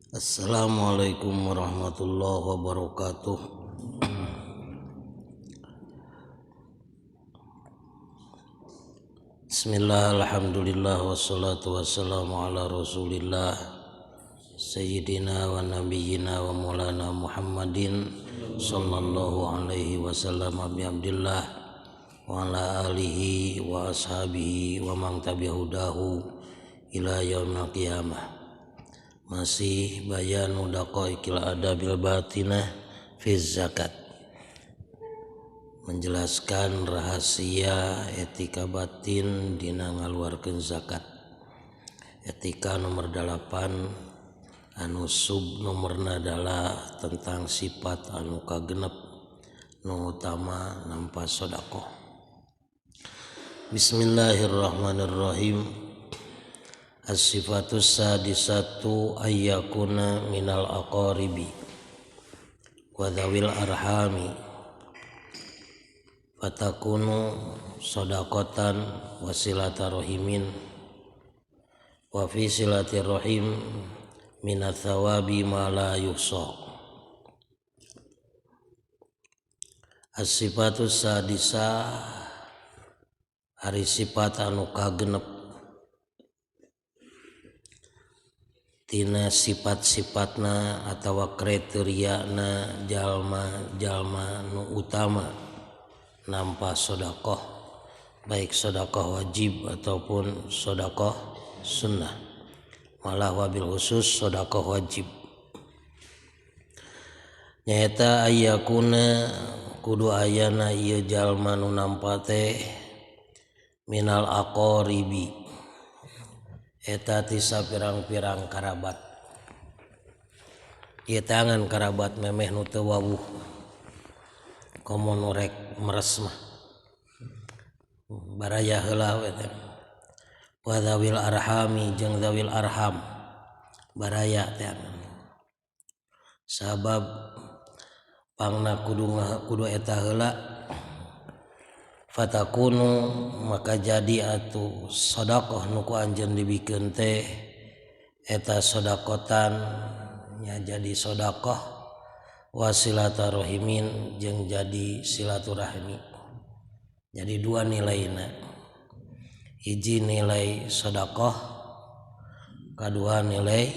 Assalamualaikum warahmatullahi wabarakatuh. Bismillah, alhamdulillah, wassalatu wassalamu ala rasulillah sayyidina wa nabiyyina wa maulana Muhammadin sallallahu alaihi wasallam abi abdillah wa ala alihi wa ashabihi wa man tabi'ahu ila yaumil qiyamah. Masih bayanu daqaiqil adabil batinah fi zakat, menjelaskan rahasia etika batin dina ngaluarkeun zakat. Etika nomor 8 anu sub nomorna adalah tentang sifat anu kagenep nu utama nampa sedekah. Bismillahirrahmanirrahim. As-sifatus sadisatu ayyakuna minal aqaribi wa dzawil arhami fatakunu shadaqatan wa silata rahimin wa fi silati rahim minat thawabi ma la yuhsa. As-sifatus sadisa ari sifat anu kagenep tina sifat-sifatna atawa kriteriana jalma-jalma nu utama nampa sedekah, baik sedekah wajib ataupun sedekah sunnah, malah wabil khusus sedekah wajib. Nyaeta ayakuna kudu ayana ieu jalma nu nampa teh minal aqaribi, eta ti sapirang-pirang karabat. Ieu tangan karabat memeh nu teu wawuh komo nu rek meres mah baraya heula we teh. Wa dzawil arhami jeung dzawil arham baraya teh. Sabab pangna kudu eta heula fatakunu maka jadi atuh sedekah nu ku anjeun dibikeun teh eta sedekatan nya jadi sedekah wa silaturrahimin jeung jadi silaturahmi. Jadi dua nilaina, hiji nilai sedekah, kadua nilai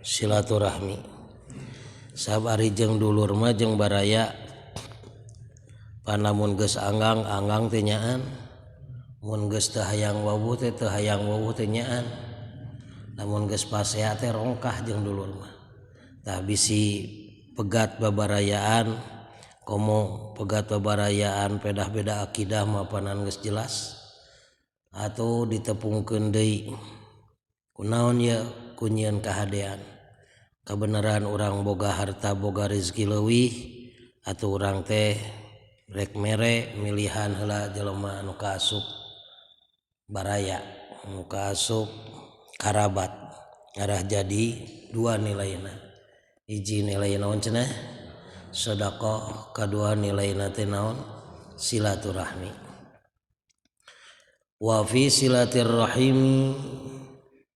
silaturahmi. Sabab ari jeung dulur mah jeung baraya panamun geus anggang-anggang teh nyaan, mun geus teu hayang wawuh teh teu hayang wawuh teh nyaan, lamun geus pasea teh rongkah jeung dulur mah. Tah bisi pegat babarayaan, komo pegat babarayaan pedah beda akidah mah panan geus jelas atuh ditepungkeun deui kunaon ye ku nyieun kahadean kabeneran urang boga harta boga rezeki leuwih atuh urang teh rek mere milihan heula jelema anu kaasup baraya anu kaasup karabat. Ngarah jadi dua nilaina, hiji nilai naon cenah sedekah, kadua nilaina teh naon silaturahmi. Wa fi silatirrahimi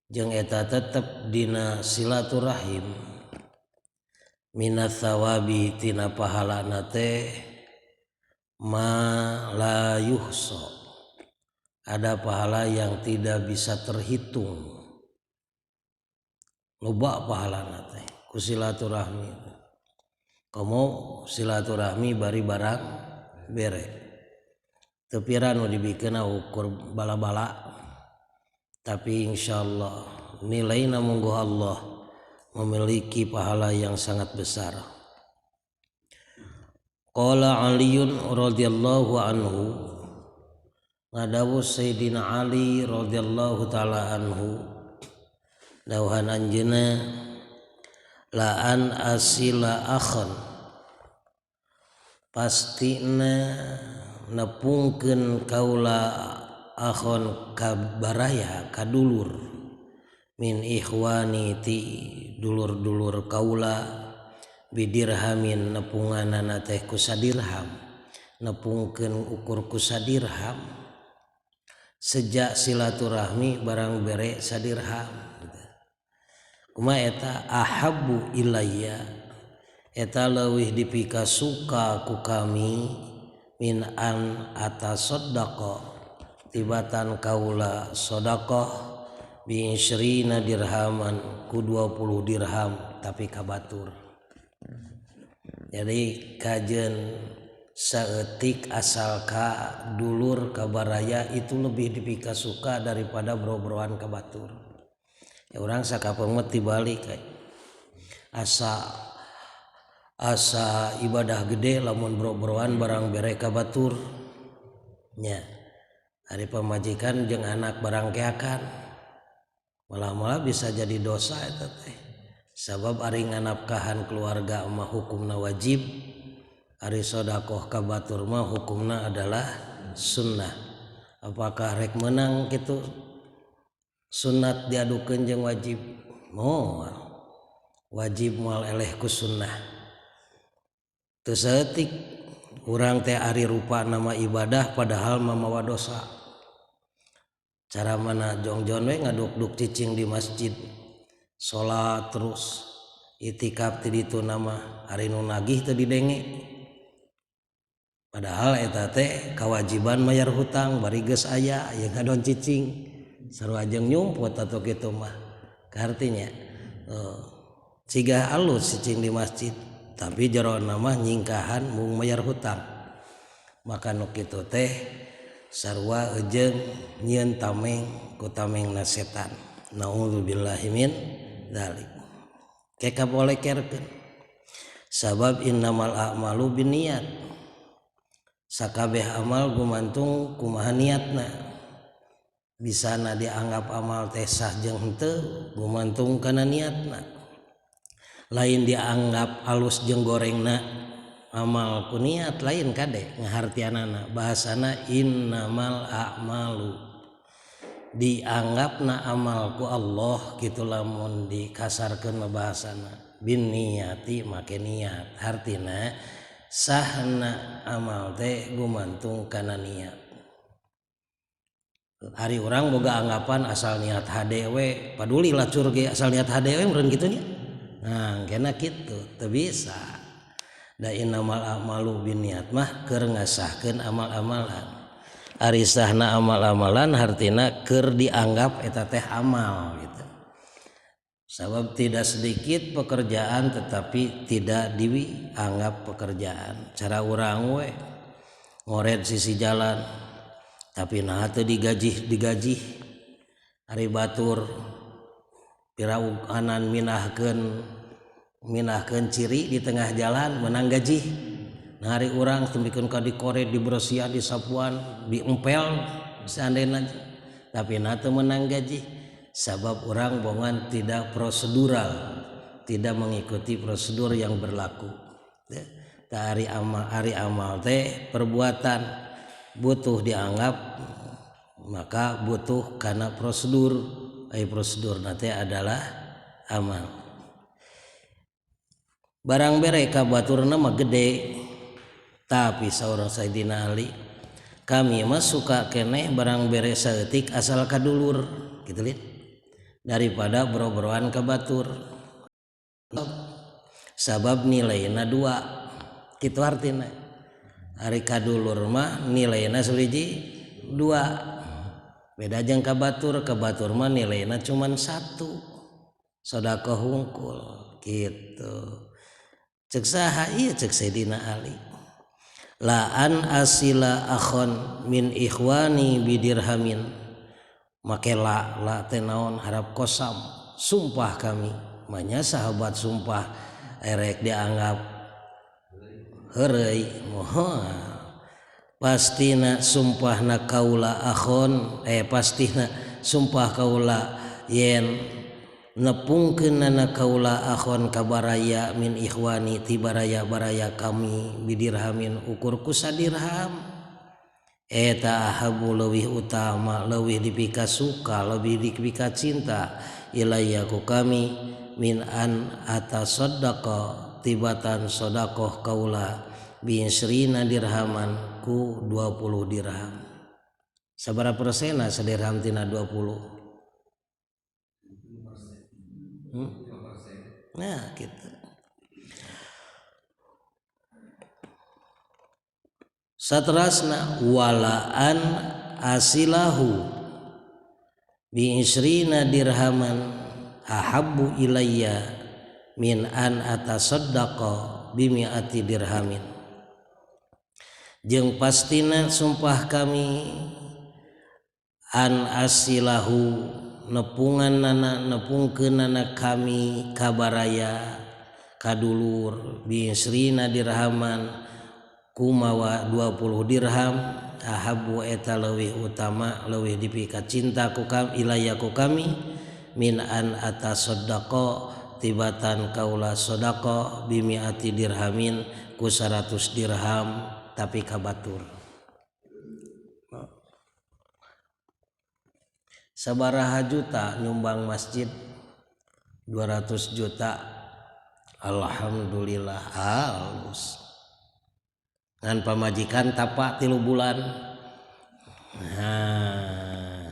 jeung eta tetep dina silaturahim minat thawabi tina pahalana teh ma la yuhsa, ada pahala yang tidak bisa terhitung, loba pahalana teh ku silaturahmi. Komo silaturahmi bari barang bere teu pira nu dibikeun ukur bala-bala, tapi insyaallah nilaina mungguh Allah memiliki pahala yang sangat besar. Qala Aliun radhiyallahu anhu, ngadawu Sayyidina Ali radhiyallahu taala anhu, dawuhan anjeunna la an asila akhon, pastina nepungkeun kaula akhon ka baraya ka dulur min ikhwani ti dulur-dulur kaula bidirhamin nepunganana teh ku sadirham, nepungkeun ukur ku sadirham. Sejak silaturahmi barang bere sadirham. Kumaha eta ahabbu ilayya eta leuwih dipika suka ku kami min an atasaddaqa tibatan kaula sedekah bi isrina dirhaman ku 20 dirham tapi ka batur. Jadi kajeun saeutik asal ka dulur ka baraya itu lebih dipika suka daripada bro-broan ka batur. Ya urang sakapeung mah tibalik asa asa ibadah gede lamun bro-broan barang bere ka batur nya. Ari pamajikan jeung anak barang keakan malah-malah bisa jadi dosa eta teh. Sabab ari nganapkahan keluarga mah hukumna wajib, ari sedekah ka batur mah hukumna adalah sunnah. Apakah rek meunang kitu sunat diadukeun jeung wajib? Moal. Wajib moal eleh ku sunnah. Teu saeutik urang teh ari rupa nama ibadah padahal mamawa dosa. Cara mana jongjon we ngaduk-duk cicing di masjid. Salat terus itikaf ti ditu nama ari nu nagih teu didenge. Padahal eta teh kewajiban mayar hutang bari geus aya aya ngadon cicing. Sarua jeung nyumput atuh kitu mah. Kartinya siga alus cicing di masjid tapi jerona mah nyingkahan mung mayar hutang. Maka nu kitu teh sarua jeung nyieun tameng ku tamengna setan. Naudzubillahi min dzalik. Keka bolekerkeun. Sabab innamal a'malu binniyat. Sakabeh amal gumantung kumaha niatna. Bisana dianggap amal teh sah jeung henteu gumantung kana niatna. Lain dianggap alus jeung gorengna amal ku niat lain kade ngahartianana bahasana innamal a'malu dianggapna amal ku Allah kitu lamun dikasarkeun mah bahasana bin niati make niat hartina sahna amal teh gumantung kana niat. Ari urang boga anggapan asal niat hade we paduli lacur ge asal niat hade we meureun kitu nya. Nah kena kitu teu bisa. Da innamal a'malu binniyat mah keur ngasahkeun amal-amalan. Ari sahna amal-amalan hartina keur dianggap eta teh amal gitu. Sabab tidak sedikit pekerjaan tetapi tidak dianggap pekerjaan. Cara urang we ngoret sisi jalan tapi nah teu digaji. Ari batur piraukanan minahkeun ciri di tengah jalan menang gaji. Nah hari urang tembikeun ka dikoret dibersihan disapuan diempel seandainya tapi nah teu menang gaji sabab urang bongan tidak prosedural, tidak mengikuti prosedur yang berlaku. Tah ari amal teh perbuatan butuh dianggap maka butuh karena prosedur. Ai prosedur na teh adalah amal. Barang bere ka baturna mah gede tapi saurang Sayyidina Ali kami mah suka keneh barang bere saeutik asal ka dulur kitu lihat daripada boro-boroan ka batur sabab nilaina dua kitu artina ari ka dulur mah nilaina sahiji dua beda jeung ka batur mah nilaina cuman satu sedekah hungkul kitu. Cek saha ieu cek Sayyidina Ali la an asila akhon min ikhwani bidirhamin make la teh naon harap kosam sumpah kami manya sahabat sumpah erek dianggap heureuy moal pastina sumpahna kaula akhon pastina sumpah kaula yen nepungkeunana kaula akhon kabaraya min ikhwani ti baraya-baraya kami bidirhamin ukur ku sadirham eta ahabu leuwih utama leuwih dipika suka leuwih dipika cinta ilayya ku kami min an atasaddaqa tibatan sedekah kaula bi isrina dirhaman ku 20 dirham. Sabaraha persena sadirham tina 20? Nah gitu. Saterasna walaan asilahu bi isrina dirhaman ahabbu ilayya min an atasaddaqa bi mi'ati dirhamin. Jeung pastina sumpah kami an asilahu nepungan nana nepungkeunana kami kabaraya kadulur bi isrina dirhaman kumawa 20 dirham ahabbu eta leuwih utama leuwih dipika cinta ku kami ilayya ku kami min an atasaddaqa tibatan kaula sadaqa bimiati dirhamin ku 100 dirham tapi kabatur. Sabaraha juta nyumbang masjid 200 juta alhamdulillah halus ngan pamajikan tapak 3 bulan. Nah,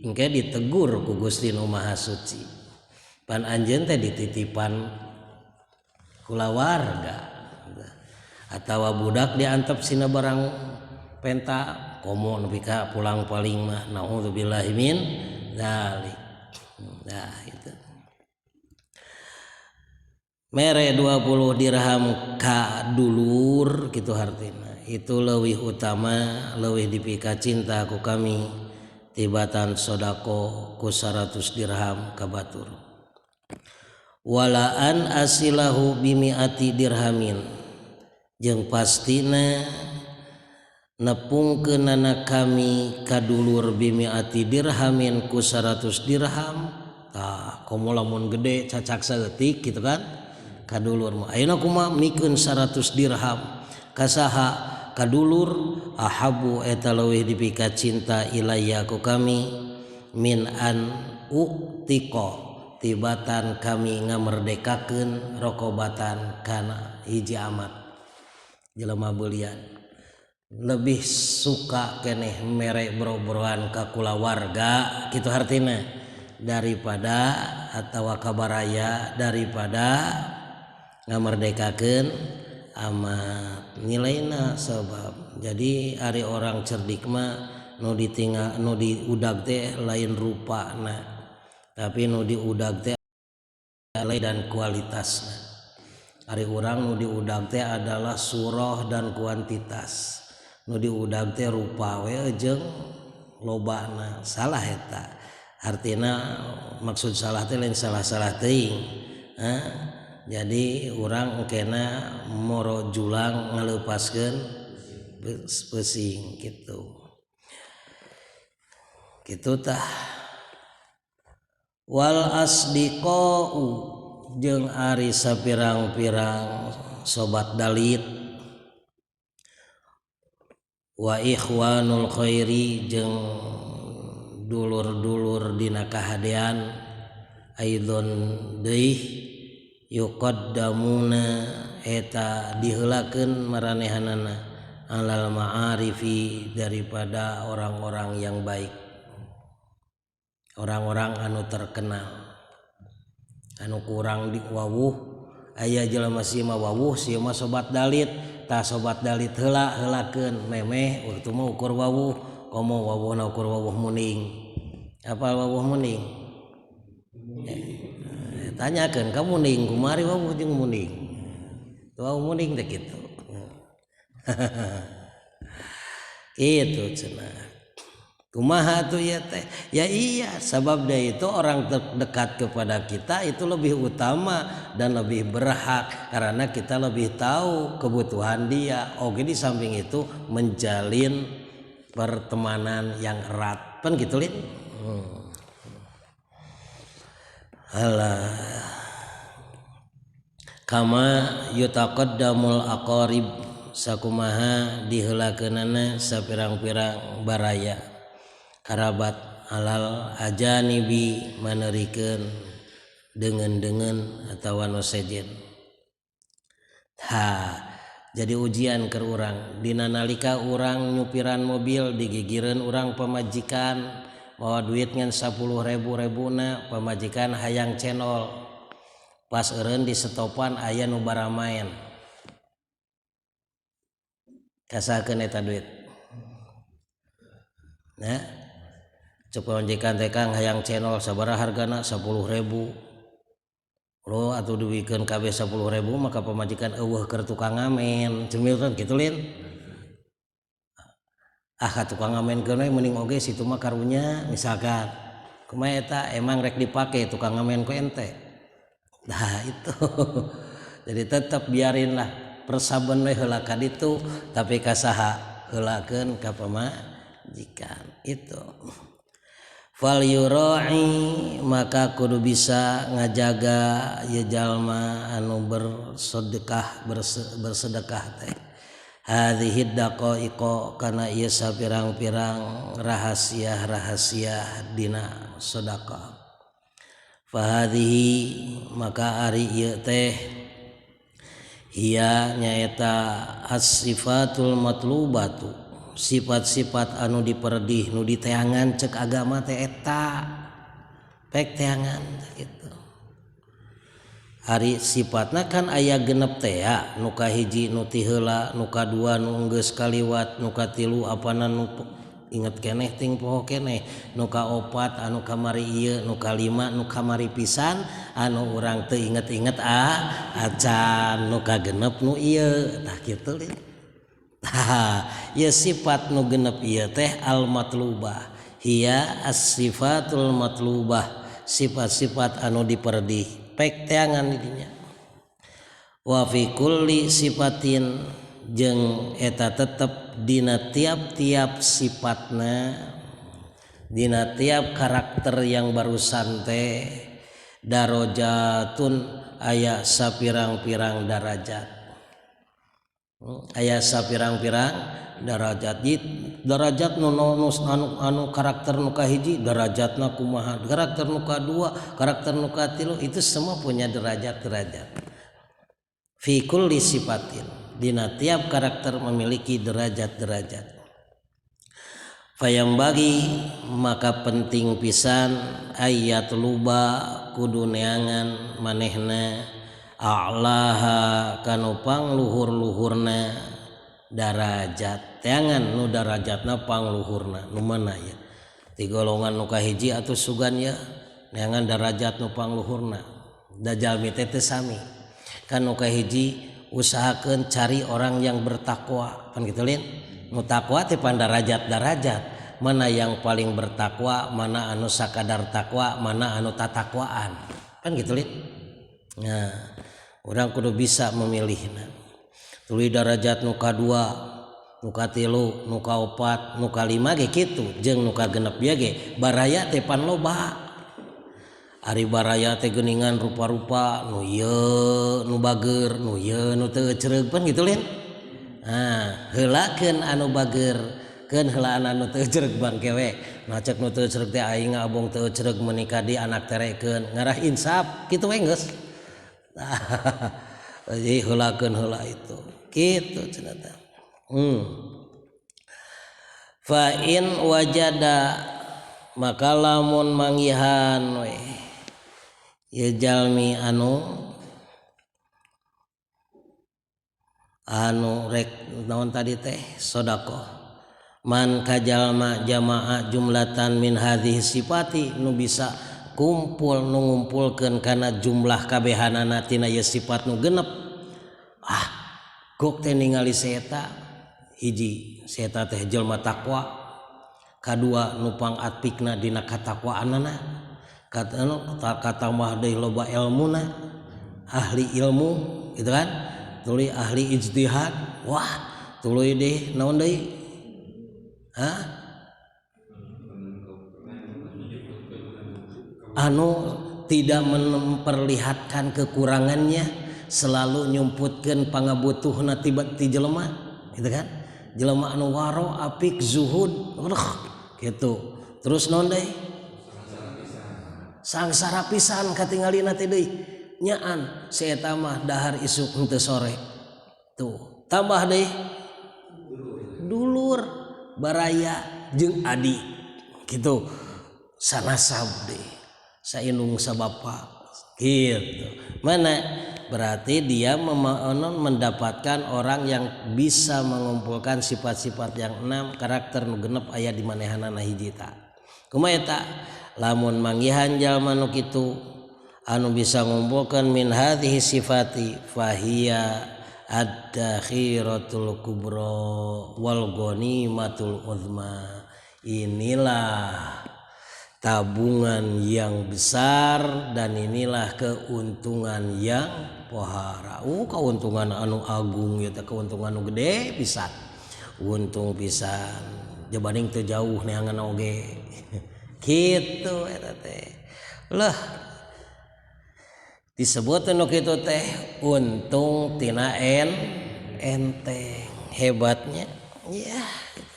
engke ditegur ku Gusti Nu Maha Suci. Pan anjeun teh dititipan kulawarga atawa budak diantep sina barang penta komo nepi ka pulang paling mah naudzubillahi min dzalik. Nah, itu. Mere 20 dirham ka dulur gitu hartina. Itu leuwih utama leuwih dipika cinta ku kami tibatan sodako ku 100 dirham ka batur. Walaan asilahu bimiati dirhamin jeung pastina nepungkeunana kami ka dulur bimiati dirhamin ku 100 dirham. Tah komo lamun gede cacak saeutik gitu kan. Kadulur mah ayeuna kumaha mikeun 100 dirham kasaha kadulur ahabu eta leuwih dipika cinta ilayya ku kami min an uqtiqa tibatan kami ngamerdekakeun rokobatan kana hiji amat jelema beulian lebih suka keneh mere boro-boroan ka kulawarga kitu hartina daripada atawa kabaraya daripada ngamerdekakeun amat nilaina sebab. Jadi ari orang cerdik mah nu ditinggal nu diudag teh lain rupana tapi nu diudag teh nilai dan kualitasna. Ari urang nu diudag teh adalah surah dan kuantitas, nu diudag teh rupa we jeung lobana. Salah eta artina maksud salah teh lain salah-salah teuing. Jadi urang engkena moro julang ngaleupaskeun pesing gitu. Kitu tah. Wal asdiqau jeung ari sapirang-pirang sobat dalit wa ikhwanul khairi jeung dulur-dulur dina kahadean aidon deui yuqaddamuna eta diheulakeun maranehanana alal ma'arifi daripada orang-orang yang baik, orang-orang anu terkenal anu kurang di wawuh. Aya jelema si mah wawuh si mah sobat dalit tah sobat dalit heula heulakeun memeh waktu mah ukur wawuh komo wawuhna ukur wawuh muning. Apa wawuh muning? Tanyakeun ka muning kumari wawuh jeung muning. Wawuh muning teh kitu. Kitu cenah. Kumaha tuh ya teh? Ya iya, sebab dia itu orang terdekat kepada kita itu lebih utama dan lebih berhak karena kita lebih tahu kebutuhan dia. Oke, di samping itu menjalin pertemanan yang erat. Pan gitu lin. Alah. Kama yutaqaddamul aqarib sakumaha diheulakeunana sapirang-pirang baraya karabat alal ajanibi manerikeun dengan-dengan atawa nu sejen. Ha, jadi ujian keur urang dina nalika urang nyupiran mobil digigireun urang pamajikan mawa duit ngan 10.000 rebuna pamajikan hayang cendol. Pas eureun di setopan aya nu baramaen. Kasakeun eta duit. Nah, cek pamajikan teh Kang hayang channel sabaraha hargana 10.000. Lo atuh diwikeun kabeh 10.000 maka pamajikan eueuh keur tukang ngamen. Cemil kan kitu lin. Ah ka tukang ngamen keun we mending oge situ mah karunya misalkan. Kumaha eta emang rek dipake tukang ngamen ku ente. Nah itu. Jadi tetap biarinlah persaben we heula ka ditu tapi ka saha heulakeun ka pamajikan itu. Fal yura'i maka kudu bisa ngajaga ye jalma anu bersedekah bersedekah teh hadhihi daqaiqa kana ieu sapirang-pirang rahasia-rahasia dina sedekah. Fa hadhihi maka ari ieu teh hiya nyaeta as-sifatul matlubatu sifat-sifat anu diperdih nu diteangan cek agama teh eta pek teangan gitu. Ari sifatna kan aya genep teh ya, nu kahiji nu ti heula, nu kadua nu geus kaliwat, nu katilu apana nu inget keneh ting poho keneh, nu kaopat anu kamari ieu, nu kalima nu kamari pisan anu urang teu inget-inget acan, nu kagenep nu ieu tah kitu lin. Tah ieu sifat nu genep ieu teh al matlubah hiya as-sifatul matlubah sifat-sifat anu diperdih pek teangan didinya. Wa fi kulli sifatin jeung eta tetep dina tiap-tiap sifatna dina tiap karakter yang barusan teh darajatun aya sapirang-pirang darajat. Aya sapirang-pirang darajat. Darajat nu anu karakter nu kahiji darajatna kumaha, karakter nu kadua, karakter nu katilu, itu semua punya derajat-derajat. Fi kulli sifatin dina tiap karakter memiliki derajat-derajat. Fayambagi maka penting pisan ayat luba kudu neangan manehna a'laha kanu pangluhur-luhurna darajat. Teangan nu darajatna pangluhurna nu mana ya? Ti golongan nu kahiji atuh sugan ya neangan darajat nu pangluhurna. Da jalmi teh teu sami. Kan nu kahiji usahakeun cari orang yang bertakwa pan kitu lin. Nu takwa teh pan darajat-darajat, mana yang paling bertakwa, mana anu sakadar takwa, mana anu tatakwaan kan kitu lin. Nah, urang kudu bisa memilihna. Tuluy darajat nu kadua, nu katilu, nu kaopat, nu kalima ge kitu, jeung nu kagenep ieu ge baraya teh pan loba. Ari baraya teh geuningan rupa-rupa, nu ieu nu bager, nu ieu nu teu ecereug pan kitu lin. Nah, heulakeun anu bager, keun heulaan anu teu ecereug bangke we. Nah cek nu teu ecereug teh aing abong teu ecereug meuni ka di anak terekeun, ngarah insaf kitu we geus. Jadi heulakeun heula itu. Kitu cenah teh. Fa in wajada maka lamun manggihan we ieu jalmi anu rek naon tadi teh sedekah man kajalma jamaah jumlatan min hadhihi sifati nu bisa kumpul nu ngumpulkeun kana jumlah kabehanana tina ieu sifat nu genep. Ah gok teh ningali seeta hiji seeta teh jelma takwa, kadua nu pangatpikna dina katakwaanana, katambah deui loba elmuna, ahli ilmu gitu kan, tuluy ahli ijtihad, wah tuluy deh naon deui hah anu tidak memperlihatkan kekurangannya, selalu nyumputkeun pangabutuhna ti jelema gitu kan, jelema anu waro apik zuhud gitu. Terus naon deui sangsara pisan katingalina teh deui nyaan si eta mah dahar isuk henteu sore tuh tambah deui dulur baraya jeung adi gitu sanasab deui saindung sabapa Gitu. Mana? Berarti dia mendapatkan orang yang bisa mengumpulkan sifat-sifat yang enam karakter nu genep aya di manehanana hiji ta. Kumaha eta? Lamun manggihan jalma nu kitu anu bisa ngumpulkeun min hadhihi sifati fahiya ad-dakhiratul kubra wal ghanimatul uzma. Inilah tabungan yang besar dan inilah keuntungan yang pohara. Keuntungan anu agung ya teh, keuntungan anu gede pisan. Untung pisan. Jabanding teu jauh neangan oge. Kitu eta teh. Lah disebut nu kitu teh untung tina enteng. Hebatnya ya gitu.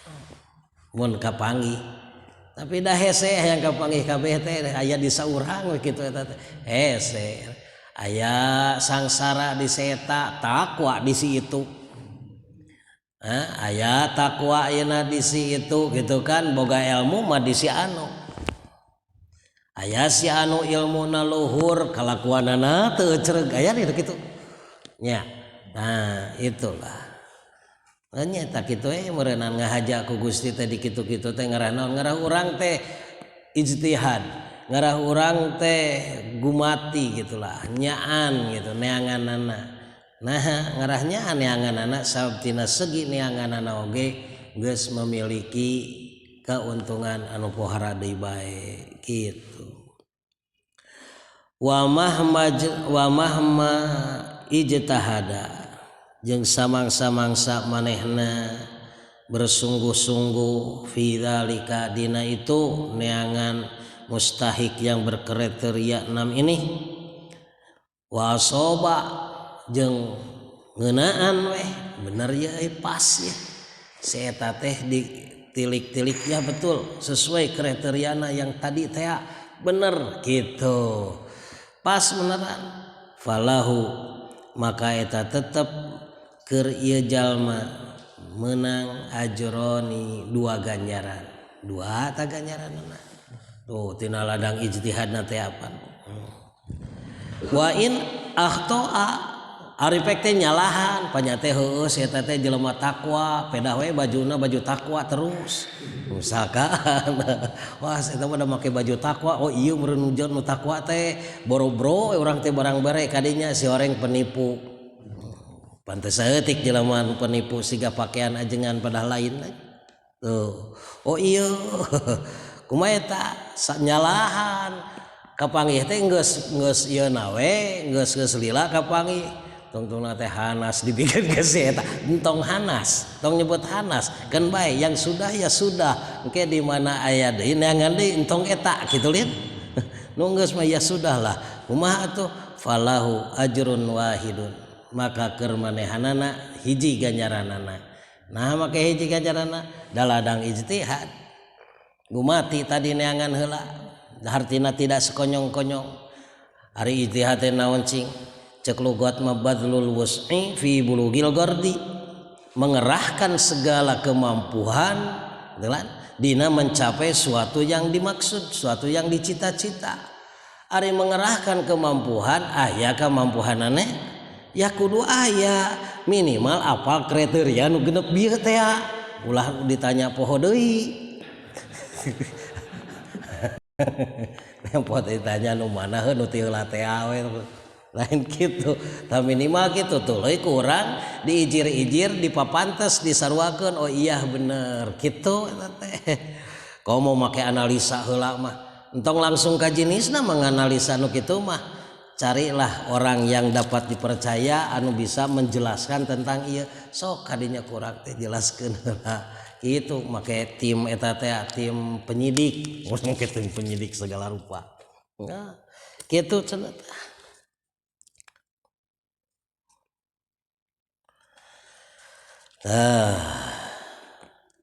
Mun kapanggih tapi dah hese yang kapanggih kabeh teh aya di saurang we kitu eta teh hese aya sangsara di seta takwa di si itu aya takwa ayeuna di si itu gitu kan boga ilmu mah di si anu aya si anu ilmuna luhur kalakuanana teu cereg aya di kitu nya. Nah itulah nya tak kitu we meureunana ngahaja ku Gusti teh di kitu-kitu teh ngarah naon ngarah urang teh ijtihad ngarah urang teh gumati gitulah nyaan gitu neanganana. Nah ngarah nyaan neanganana sabab tina segi neanganana oge geus memiliki keuntungan anu pohara deui bae kitu. Wa mahma ijtahada jeung samangsa-mangsa manehna bersungguh-sungguh fi dzalika dina itu neangan mustahik yang berkriteria 6 ini wa asoba jeung ngeunaan weh bener ya pas ya si eta teh ditilik-tiliknya betul sesuai kriteriana yang tadi teh bener gitu pas beneran falahu maka eta tetep keur ieu jalma menang ajroni dua ganjaran dua ta ganjaranna tuh tina ladang ijtihadna teh apa wa in akhtoa ari pek teh nyalahan panya teh heueuh eta teh jelema takwa pedah we bajuna baju takwa terus misalkan wah eta mah da make baju takwa oh ieu meureun nu takwa teh borobro urang teh barang bare kadinya si oreng penipu pantes saeutik jelema penipu siga pakaian ajengan pada lain tuh oh iya kumaha eta nyalahan kapanggih teh geus geus ieu na we geus geus lila kapanggih tungtungna teh hanas dibikeun ka si eta entong hanas tong nyebut hanas keun bae yang sudah ya sudah engke di mana aya deui neangan deui entong eta kitu lin nu geus mah ya sudahlah kumaha atuh falahu ajrun wahidun maka keur manehanana hiji ganjaranana. Nah make hiji ganjaranana daladang ijtihad gumati tadi neangan heula hartina tidak sekonyong-konyong ari ijtihad teh naon cing cek lugat mah badlul wus'i fi bulugil gardi mengerahkan segala kemampuan dina mencapai suatu yang dimaksud suatu yang dicita-cita ari mengerahkan kemampuan aya kemampuhanane ya kudu aya minimal apal kriteria nu genep bieu teh ulah ditanya poho deui nempo ditanya nu mana heuh nu ti heula teh we lain kitu tah minimal kitu tuluy ku urang diijir-ijir dipapantes disaruakeun oh iya bener kitu eta teh komo make analisa heula mah entong langsung ka jenisna menganalisa nu kitu mah carilah orang yang dapat dipercaya anu bisa menjelaskan tentang ieu sok kadinya kurang teh jelaskeun heula kitu make tim eta teh tim penyidik make tim penyidik segala rupa nah kitu cenah.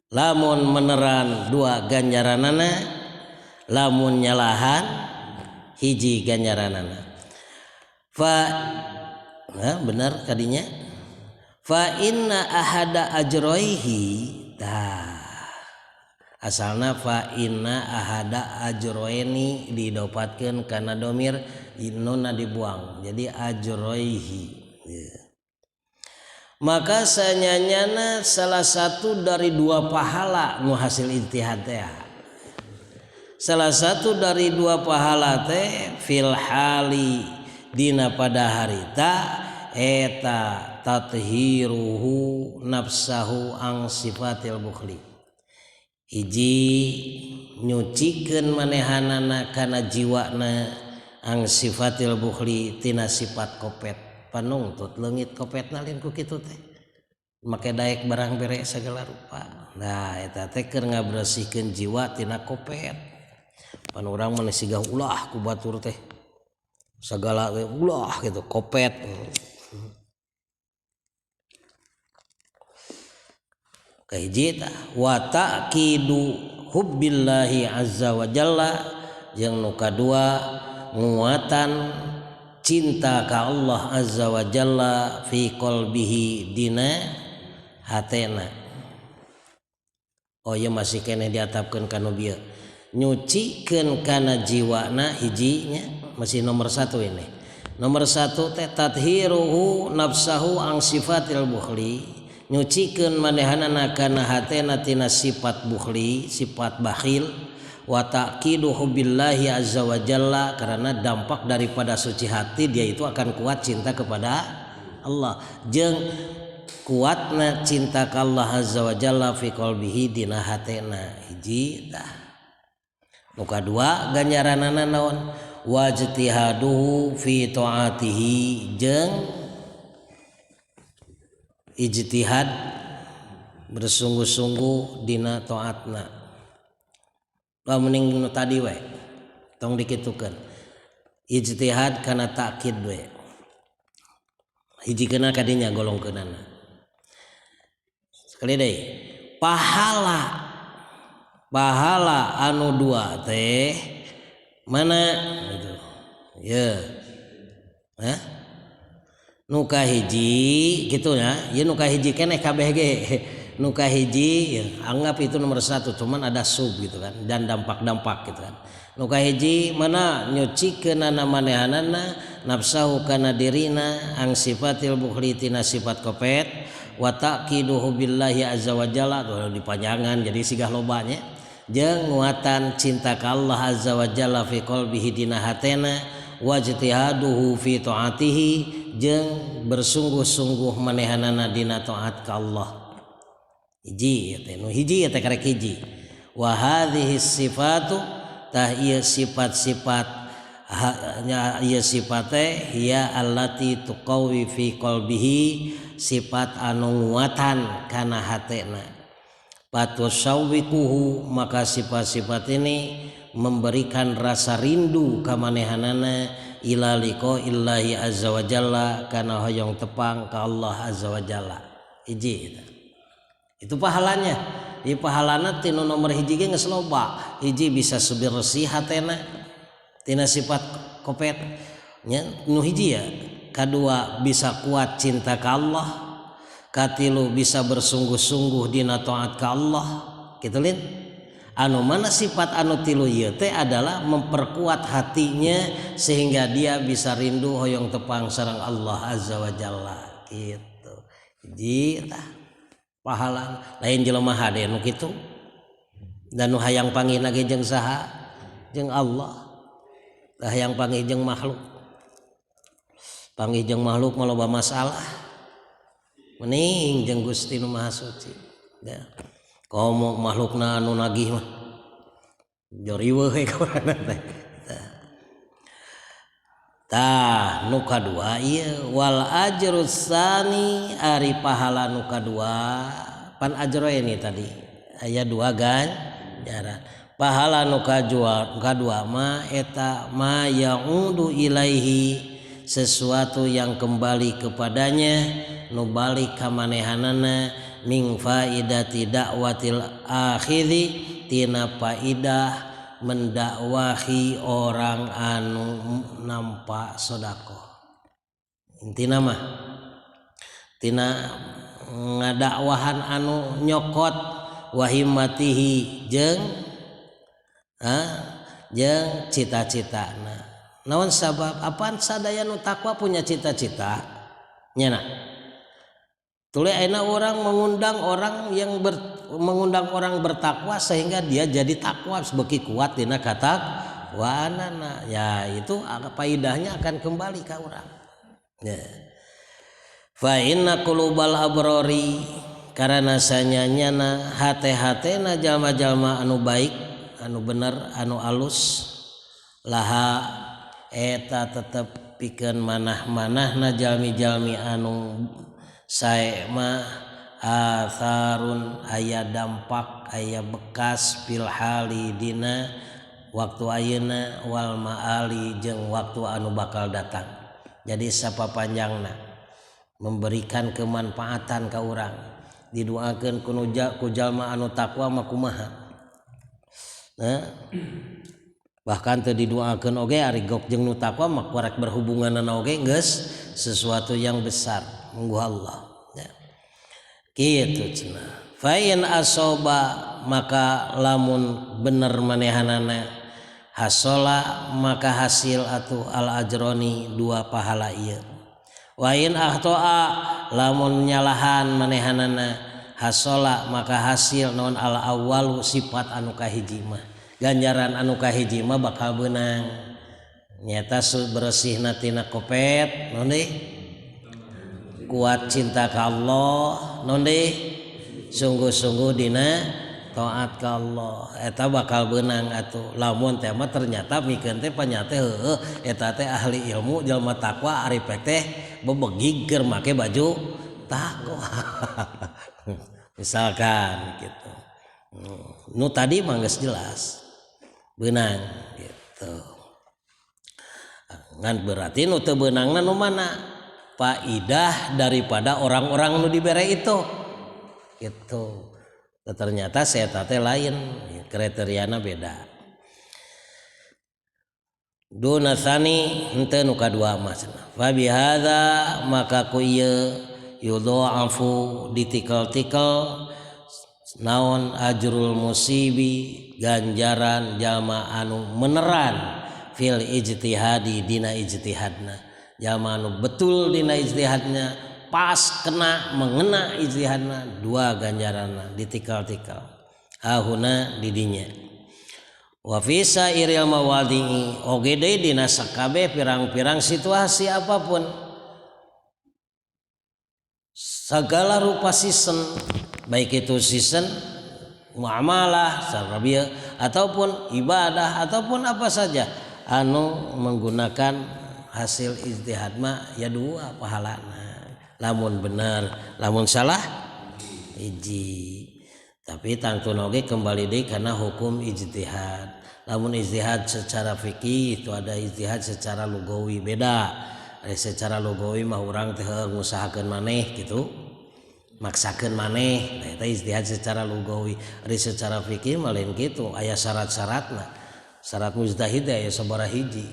Lamun meneran dua ganjaranana lamun nyalahan hiji ganjaranana fa nah, benar kadinya fa inna ahada ajroihi tah Asalna fa inna ahada ajroini didopatkeun kana domir nunna dibuang jadi ajroihi. Yeah. Maka sanyanyana salah satu dari dua pahala nu hasil ijtihad teh. Salah satu dari dua pahala teh fil hali dina pada harita eta tathiruhu nafsahu ang sifatil bukhli. Hiji nyucikeun manehanana kana jiwana ang sifatil bukhli tina sifat kopet. Panungtut leungit kopetna lain ku kitu teh. Make daek barang bere sagala rupa. Nah eta teh keur ngabersihkeun jiwa tina kopet. Pan urang mah siga ulah ku batur teh. Sagala teh ulah gitu kopet. Kahiji tah wa ta'kidu hubbillahi azza wa jalla jeung nu kadua nguatan cinta ka Allah azza wa jalla fi qalbihi dina hatena. Oh ieu masih keneh diatapkeun ka nu bieu. Nyucikeun kana jiwana hijinya masih nomor satu ini. Nomor satu teh tathiruhu nafsahu ang sifatil bukhli. Nyucikeun manehanana kana hatena tina sifat bukhli, sifat bakhil. Wa ta'kidu hubbillahi azza wa jalla, karena dampak daripada suci hati dia itu akan kuat cinta kepada Allah. Jeung kuatna cinta ka Allah azza wa jalla fi qalbihi dina hatena. Hiji tah. Nu kadua ganjaranana naon? Wajtihaduhu fi taatihi jeung ijtihad bersungguh-sungguh dina taatna. Wah mending nu tadi we tong dikitukeun. Ijtihad kana takkid we. Hijikeunna kadinya golongkeunana. Sekali deui pahala pahala anu dua teh mana gitu. Ya. Hah? Nu kahiji gitu ya. Ieu nu kahiji keneh kabeh ge. Nu kahiji ya, anggap itu nomor satu, cuman ada sub gitu kan dan dampak-dampak gitu kan. Nu kahiji mana nyucikeunana manehanana nafsahu kana dirina ang sifatil bukhli tina sifat kopet wa ta'kiduhu billahi azza wa jalla dipanjangan jadi sigah lobanya jeung nguatan cinta ka Allah azza wa jalla fi qalbihi dina hatena wajtihaduhu fi taatihi jeung bersungguh-sungguh manehanana dina taat ka Allah. Hiji teh nu hiji teh karek hiji. Wa hadhihi sifatu tah ieu sifat-sifat nya ieu sifat teh hiya allati tuqawi fi qalbihi sifat anu nguatan kana hatena. Patusawwikuhu maka sifat-sifat ini memberikan rasa rindu ka manehanana ila liqa illahi azza wa jalla kana hoyong tepang ka Allah azza wa jalla. Hiji eta. Itu pahalanya. Di pahalana tinu nomor hiji ge geus loba. Hiji bisa bersih hatena tina sifat kopet nya nu hiji ya. Kadua bisa kuat cinta ka Allah. Katilu bisa bersungguh-sungguh dina taat ka Allah. Kitu lin. Anu mana sifat anu tilu ieu teh adalah memperkuat hatinya sehingga dia bisa rindu hoyong tepang sareng Allah azza wa jalla. Kitu. Hiji tah. Pahala lain jelema hade nu kitu dan nu hayang panggihna ge jeung saha jeung Allah. Tah hayang panggih jeung makhluk, panggih jeung makhluk mah loba masalah, mending jeung Gusti nu Maha Suci ya. Komo makhlukna anu nagih mah joriweuh we ka urang teh. Tah nu kadua ieu wal ajrus tsani ari pahala nu kadua pan ajroini tadi aya dua ganjaran. Pahala nu kadua ma eta ma ya'udu ilaihi sesuatu yang kembali kepadanya nu balik ka manehanana min faidati dakwatil akhiri tina faidah mendakwahi orang anu nampak sedekah. Intina mah tina ngadakwahan anu nyokot wa himmatihi jeung jeung cita-citana. Naon sabab apaan sadaya nu takwa punya cita-cita nya na. Tuluy ayeuna orang mengundang orang yang mengundang orang bertakwa sehingga dia jadi takwa beki kuat dina katakwaanana, ya itu faidahnya akan kembali ka urang ya. Fa inna qulubal abrori karana sanyanyana hate-hatena jalma-jalma anu baik anu bener anu alus laha eta tetep pikeun manah-manahna jalmi-jalmi anu sae mah atharun aya dampak aya bekas fil hali dina waktu ayeuna wal maali jeung waktu anu bakal datang. Jadi sapapanjangna memberikan kemanfaatan ka urang didoakeun ku jalma anu takwa mah kumaha. Nah, bahkan teu didoakeun oge ari gok jeung nu takwa mah korek berhubunganna oge geus sesuatu yang besar munggu Allah ya. Kitu cenah. Fa in asoba maka lamun bener manehanana hasola maka hasil atuh al ajroni dua pahala ieu. Wa in akhtoa lamun nyalahan manehanana hasola maka hasil non al awwalu sifat anu kahiji mah. Ganjaran anu kahiji mah bakal beunang. Nyata beresihna tina kopet naon deui? Kuat cinta ka Allah naon deui? Sungguh-sungguh dina taat ka Allah eta bakal beunang atuh. Lamun teh mah ternyata mikeun teh panyate heueuh eta teh ahli ilmu jalma takwa ari pek teh bebegig keur make baju takwa. Misalkan gitu. Nu tadi mah geus jelas beunang gitu. Ngan berarti nu teu beunangna nu mana? Faidah daripada orang-orang nu dibere itu gitu. Ternyata saya teh lain kriteriana beda. Duna tsani henteu nu kadua mah cenah. Fa bihadza maka ku ieu yudha'afu ditikel-tikel naon ajrul musibi ganjaran jalma anu meneran fil ijtihadi dina ijtihadna. Jalma anu betul dina ijtihadnya pas kena mengena ijtihadna dua ganjaranna ditikal-tikal hahuna didinya. Wa fi sairil mawadhi'i oge deui dina sakabeh pirang-pirang situasi apapun segala rupa season baik itu season muamalah sarabia ataupun ibadah ataupun apa saja anu menggunakan hasil ijtihad mah ya dua pahalana. Lamun benar lamun salah hiji. Tapi tangtuna oge kembali deui kana hukum ijtihad. Lamun ijtihad secara fikih itu ada ijtihad secara lugawi beda. Secara lugawi mah urang teh ngusahakeun maneh gitu maksakeun maneh. Nah eta ijtihad secara lugawi. Ari secara fikih mah lain kitu aya syarat-syaratna. Syarat mujtahid aya sabaraha hiji.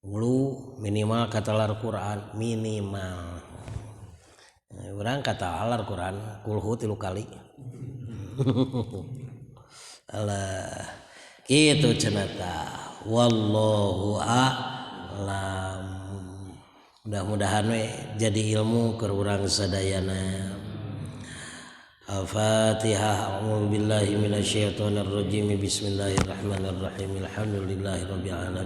Ulu minimal katalar Quran minimal. Urang kata alar Quran kulhu 3 kali. Alah kitu cenah tah. Wallahu a'lam. Mudah-mudahan we jadi ilmu keur urang sadayana. Al-Fatihah. A'udzu billahi minasyaitonir rajim. Bismillahirrahmanirrahim. Alhamdulillahirabbil alamin.